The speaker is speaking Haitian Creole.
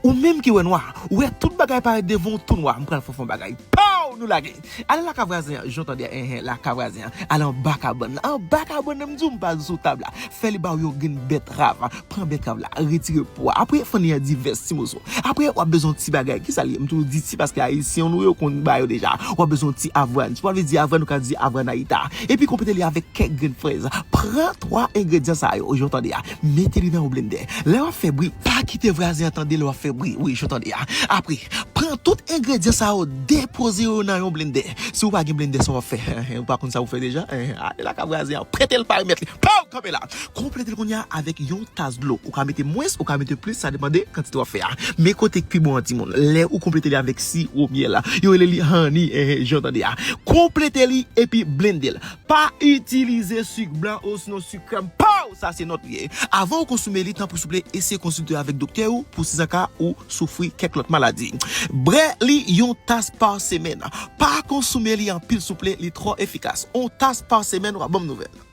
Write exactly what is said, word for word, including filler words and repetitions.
Ou menm ki wè nwa, ou wè tout bagay parèt devan w tou nwa, m pral fè w fè yon bagay. Pow! Nou lage. Ale lakay vwazen an, jan w tande a, enhen, lakay vwazen an. Ale anba kabann nan. Anba kabann nan, m di w, m pa sou tab la. Fè li ba w yon grenn bètrav. Pran bètrav la, retire po a. Apre, fann li an divès ti moso. Apre, w ap bezwen yon ti bagay. Kisa l ye? M toujou di ti paske Ayisyen nou yo konn ba yo deja. W ap bezwen yon ti avwàn. Si w pa vle di avwàn, ou ka di avwàn ayita. Epi konplete li avèk kèk grenn frèz. Pran twa engredyan sa yo, jan w tande a. Mete li nan yon blendè. Lè w ap fè bri, pa kite vwazen an tande lè w ap fè bri. Wi, jan w tande a. Apre, pran tout engredyan sa yo, depoze yo nan yon blendè. Si w pa gen blendè, sa w ap fè? Ou pa konn sa w fè deja? Ale lakay vwazen an, prete l pa remèt li. Pow! Kanpe la. Konplete l kounye a avèk yon tas dlo. Ou ka mete mwens, ou ka mete plis, sa depann de kantite w ap fè a. Men kote k pi bon an, timoun. Lè ou konplete li avèk siwo myèl la, yo rele li honey, enhen, jan w tande a. Konplete li epi blende l. Pa itilize sik blan osinon sik krèm. Pow! Sa se nòt li ye. Avan ou konsome li, tanpri souple, eseye konsilte avèk doktè ou pou si zanka ou soufri kèk lòt maladi. Bwè li yon tas pa semèn. Pa konsome li anpil souple, li twò efikas. Yon tas pa semèn, w ap ban m nouvèl.